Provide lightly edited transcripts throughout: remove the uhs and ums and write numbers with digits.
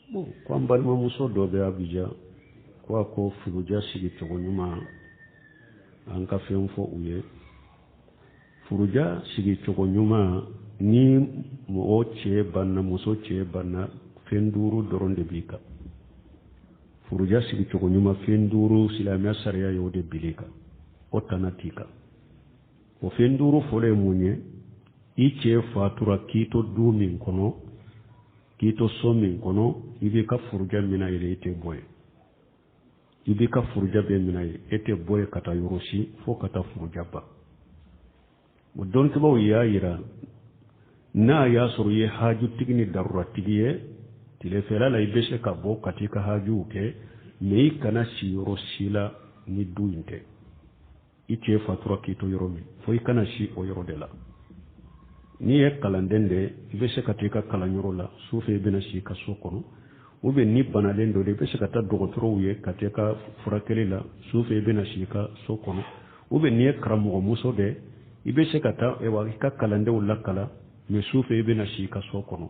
Bon, ko an balimamuso dɔ bɛ Abijan, ko a ko furuja sigi cogo ɲuman, an ka fɛn fɔ u ye. Furuja sigi cogo ɲuman, ni mɔgɔ cɛ banna, muso cɛ banna, fɛn duuru dɔrɔn de b'i kan. Furuja sigi cogo ɲuman fɛn duuru, silamɛya sariya y'o de bil'i kan, o tana t'i kan. O fɛn duuru fɔlɔ ye mun ye? I cɛ fatura k'i to du min kɔnɔ, k'i to so min kɔnɔ, i b'i ka furuja minɛ yen, i tɛ bɔ yen. I b'i ka furuja bɛɛ minɛ yen, e tɛ bɔ yen ka taa yɔrɔ si fo ka taa furuja ban. O dɔnnikɛbaaw y'a yira, n'a y'a sɔrɔ i ye hajutigi ni daruratigi ye, tilefɛla la i bɛ se ka bɔ ka t'i ka hajuw kɛ, mais i kana si yɔrɔ si la ni du in tɛ. I cɛ fatura k'i to yɔrɔ min, fo i kana si o yɔrɔ de la. N'i ye kalanden de ye, i bɛ se ka taa i ka kalanyɔrɔ la, su fɛ i bɛna si i ka so kɔnɔ. Ou bien ni banalen dɔ de, i bɛ se ka taa dɔgɔtɔrɔw ye ka taa i ka furakɛli la, su fɛ i bɛna si i ka so kɔnɔ. Ou bien n'i ye karamɔgɔmuso de ye, i bɛ se ka taa i ka kalandenw lakalan, mais su fɛ i bɛna si i ka so kɔnɔ.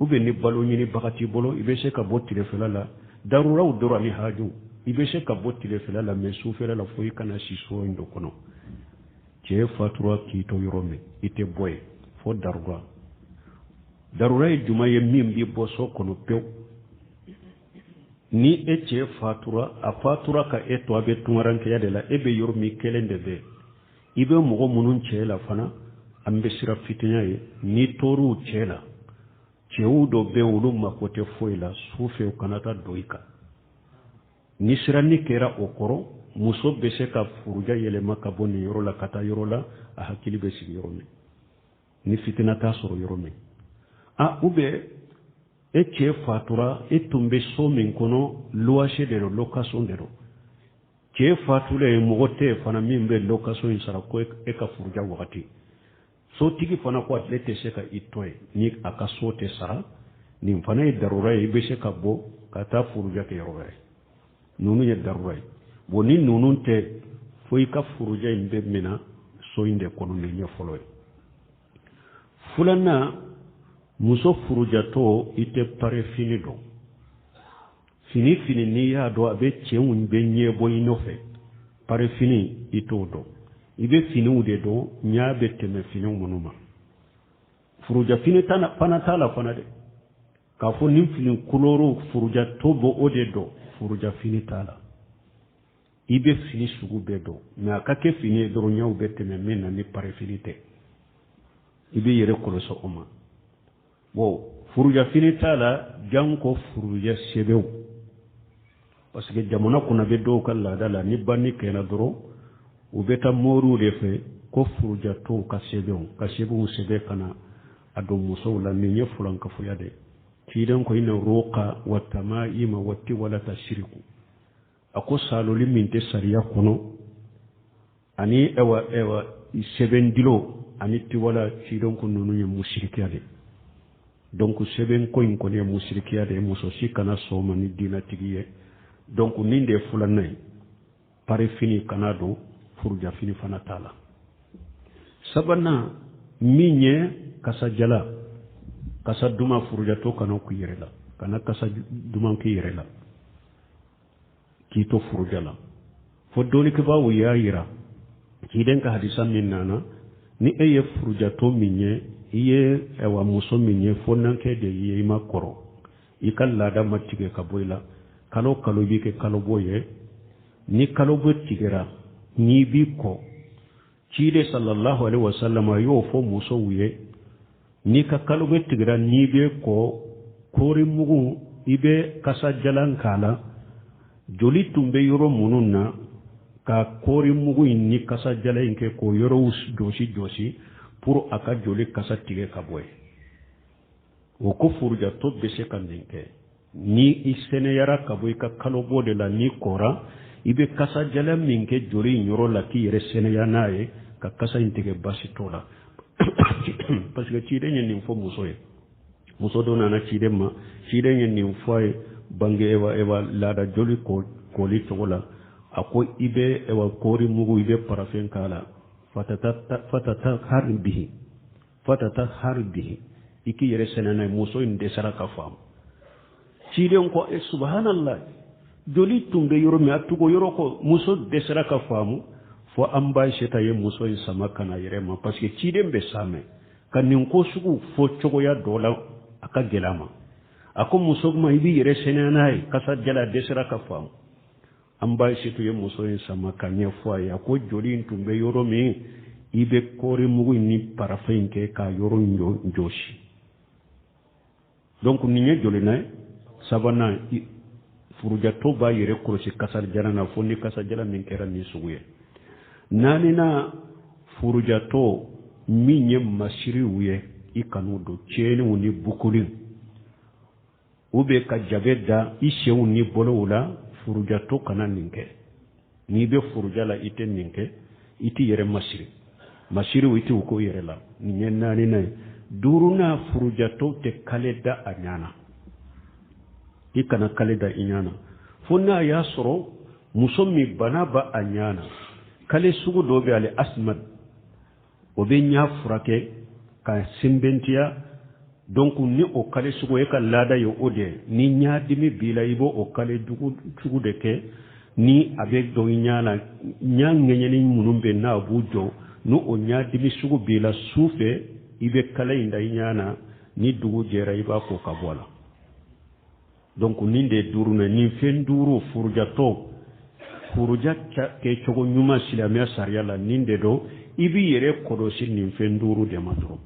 Ou bien ni balo ɲinibaga t'i bolo, i bɛ se ka bɔ tilefɛla la, daruraw dɔrɔn ani haju, i bɛ se ka bɔ tilefɛla la, mais sufɛla la fo i kana si so in dɔ kɔnɔ. Cɛ fatura k'i to yɔrɔ min, i tɛ bɔ yen fo darura. Darura ye jumɛn ye? Min b'i bɔ so kɔnɔ pewu. Ni e cɛ fatura, a fatura ka e to, a bɛ tunkarankeya de la, e bɛ yɔrɔ min kelen de bɛ i bɛ mɔgɔ minnu cɛ la fana, an bɛ siran fitinya ye. N'i tor'u cɛ la, cɛw dɔ bɛ olu mako tɛ foyi la, su fɛ u kana taa don i kan. Ni siranni kɛra o kɔrɔ, muso bɛ se ka furuja yɛlɛma ka bɔ nin yɔrɔ la ka taa yɔrɔ la, a hakili bɛ sigi yɔrɔ min, ni fitina t'a sɔrɔ yɔrɔ min. A ou bien e cɛ fatura, e tun bɛ so min kɔnɔ, luwase de don, location de don. Cɛ fatulen, mɔgɔ tɛ yen fana min bɛ location in sara ko e ka furuja wagati. Sotigi fana ko ale tɛ se ka i to yen ni a ka so tɛ sara. Nin fana ye darura ye, i bɛ se ka bɔ ka taa furuja kɛ yɔrɔ wɛrɛ. Ninnu ye darura ye. Bon, ni ninnu tɛ, fo i ka furuja in bɛ minɛ so in de kɔnɔ. Nin ye fɔlɔ ye. Filanan, muso furujatɔ, i tɛ pare fini don. Fini fini n'i y'a dɔn a bɛ cɛw bɛ ɲɛ bɔ i nɔfɛ, pare fini i t'o dɔn. I bɛ finiw de don ɲɛ bɛ tɛmɛ finiw minnu ma. Furujafini fana t'a la fana dɛ, k'a fɔ ni fini kulɔriw furujatɔ bɔ o de don, furujafini t'a la. I bɛ fini sugu bɛɛ don, mais a ka kɛ fini ye dɔrɔn ɲɛw bɛ tɛmɛ min na, ni pare fini tɛ. I bɛ yɛrɛ kɔlɔsi o ma. Bon, furujafini t'a la, janko furuja sɛbɛnw, parce que jamana kɔnɔ bɛ dɔw ka laada la, ni banni kɛra dɔrɔn u bɛ taa moriw de fɛ ko furujatɔw ka sɛbɛnw, ka sɛbɛnw sɛbɛn ka na a don musow la. Nin ye fulankafoya de. Ciden ko inna ruqa wa tamaima wa tiwalata shiriku. A ko saloli min tɛ sariya kɔnɔ, ani ɛwa ɛwa sɛbɛn dilo ani tiwala, ciden ko ninnu ye musirikiya de. Donc sɛbɛn ko in kɔni ye musirikiya de ye, muso si kana sɔn ma ni diinatigi ye. Donc nin de ye filanan ye, pare fini kana don, furujafini fana t'a la. Sabanan min ye kasajala, kasa duman, furujatɔ kana k'i yɛrɛ la, kana kasa duman k'i yɛrɛ la k'i to furuja la. Fo dɔnnikɛbaaw y'a yira, ciden ka hadisa min nana, ni e ye furujatɔ min ye, i ye ɛwa muso min ye, fo nankɛ de ye, i ma kɔrɔ, i ka laada ma tigɛ ka bɔ i la, kalo kalo i b'i kɛ kalobɔ ye. Ni kalobɔ tigɛra, n'i b'i kɔ, ciden sallallahu alaihi wasallam a y'o fɔ musow ye, n'i ka kalobɔ tigɛra, n'i bɛ kɔ, kɔɔri mugu i bɛ kasa jalan k'a la, joli tun bɛ yɔrɔ minnu na, ka kɔɔri mugu in ni kasa jalan in kɛ k'o yɔrɔw jɔsi jɔsi pour a ka joli kasa tigɛ ka bɔ yen. O ko furujatɔ bɛ se ka nin kɛ. Ni i sɛnɛyara ka bɔ i ka kalobɔ de la, n'i kɔra, i bɛ kasa jalan min kɛ joli in yɔrɔ la k'i yɛrɛ sɛnɛya n'a ye, ka kasa in tigɛ, baasi t'o la, parce que ciden ye nin fɔ muso ye. Muso dɔ nana ciden ma, ciden ye nin fɔ a ye bange ewa ewa laada joli kɔli cogo la. A ko i bɛ ewa kɔɔri mugu, i bɛ parafɛn k'a la, fatata hari bihi, fatata hari bihi, i k'i yɛrɛ sɛnɛ n'a ye. Muso in dɛsɛra ka faamu. Ciden ko e subhanallah, joli tun bɛ yɔrɔ min, a tugu yɔrɔ kɔ. Muso dɛsɛra ka faamu, fo an ba Ayisata ye muso in sama ka na yɛrɛ ma, parce que ciden bɛ saamɛ ka nin ko sugu fɔ cogoya dɔ la, a ka gɛlɛn a ma. A ko muso ma, i b'i yɛrɛ sɛnɛya n'a ye. Kasadiyalan dɛsɛra ka faamu. An ba Ayisatu ye muso in sama ka ɲɛfɔ a ye. A ko joli in tun bɛ yɔrɔ min, i bɛ kɔɔri mugu in ni parafɛn in kɛ k'a yɔrɔ in jɔsi. Donc nin ye jolina ye? Sabanan, furujatɔ b'a yɛrɛ kɔlɔsi kasadiyalan na, fo ni kasadiyalan min kɛra nin sugu ye. Naaninan, furujatɔ min ye masiriw ye, i kan'u don, cɛniw ni bukuli u bɛ ka jabe da i senw ni bolow la, furujatɔ kana nin kɛ. N'i bɛ furuja la, i tɛ nin kɛ, i t'i yɛrɛ masiri, masiriw i t'u ko yɛrɛ la. Nin ye naaninan ye. Duurunan, furujatɔ tɛ kale da a ɲɛ na. I kana kale da i ɲɛ na, fo n'a y'a sɔrɔ muso min bana b'a a ɲɛ na. Kale sugu dɔ bɛ ale asima, o bɛ ɲɛ furakɛ ka senbentiya. Donc ni o kale sugu e ka laada ye o de ye, ni ɲadimi b'i la, i b'o o kale sugu de kɛ. Ni a bɛ dɔn i ɲɛ la, ɲɛ ŋɛɲɛni minnu bɛ n'a b'u jɔ, ni o ɲadimi sugu b'i la, su fɛ i bɛ kale in da i ɲɛ na, ni dugu jɛra, i b'a ko ka bɔ a la. Donc nin de ye duurunan. Nin fɛn duuru, furujatɔ furuja kɛcogo ɲuman silamɛya sariya la, nin de don. I b'i yɛrɛ kɔlɔsi nin fɛn duuru de ma dɔrɔn.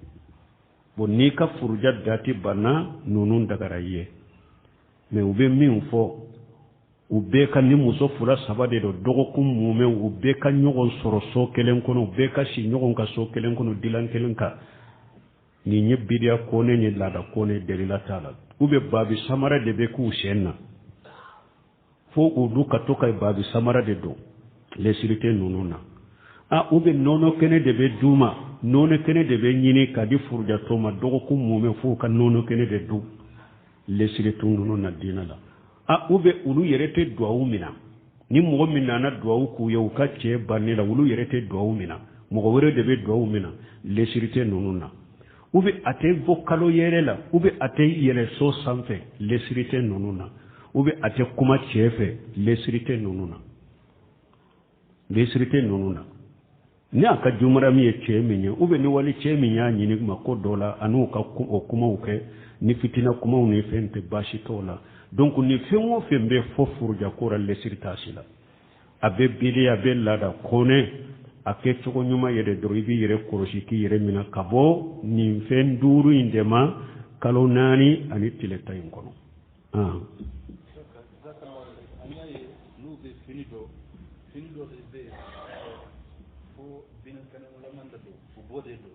Bon, n'i ka furuja dati banna, ninnu dagara i ye. Mais u bɛ min fɔ, u bɛɛ ka ni muso fila saba de don, dɔgɔkun mumɛ u bɛɛ ka ɲɔgɔn sɔrɔ so kelen kɔnɔ, u bɛɛ ka si ɲɔgɔn ka so kelen kɔnɔ, dilan kelen kan, nin ye bidiya kɔnɛ ni laada kɔnɛ, delila t'a la. U bɛ babi samara de bɛ k'u sen na, fo olu ka to ka babi samara de don, lesiri tɛ ninnu na. A u bɛ nɔnɔ kɛnɛ de bɛ d'u ma, nɔnɔ kɛnɛ de bɛ ɲini ka di furujatɔ ma, dɔgɔkun mumɛ f'u ka nɔnɔ kɛnɛ de dun, lesiri tɛ ninnu na diinɛ la. A u bɛ olu yɛrɛ tɛ duwawu minɛ. Ni mɔgɔ min nana duwawu k'u ye u ka cɛ banni la, olu yɛrɛ tɛ duwawu minɛ, mɔgɔ wɛrɛ de bɛ duwawu minɛ, lesiri tɛ ninnu na. U bɛ a tɛ bɔ kalo yɛrɛ la, u bɛ a tɛ yɛlɛ so sanfɛ, lesiri tɛ ninnu na. U bɛ a tɛ kuma cɛ fɛ, lesiri tɛ ninnu na, lesiri tɛ ninnu na. Ni a ka jumara min ye cɛ min ye, u bɛ ni wali cɛ min y'a ɲini ma ko dɔ la, a n'u ka o kumaw kɛ, ni fitina kumaw ni fɛn tɛ, baasi t'o la. Donc ni fɛn o fɛn bɛ fɔ furuja ko la, lesiri t'a si la. A bɛ bili, a bɛ laada kɔnɛ. A kɛcogo ɲuman yɛrɛ dɔrɔn, i b'i yɛrɛ kɔlɔsi k'i yɛrɛ minɛ ka bɔ nin fɛn duuru in de ma kalo 4 ani tile 10 in kɔnɔ. An y'a ye n'u bɛ fini dɔ, fini dɔ de bɛ yen fo binkɛnɛlama de don, u b'o de don.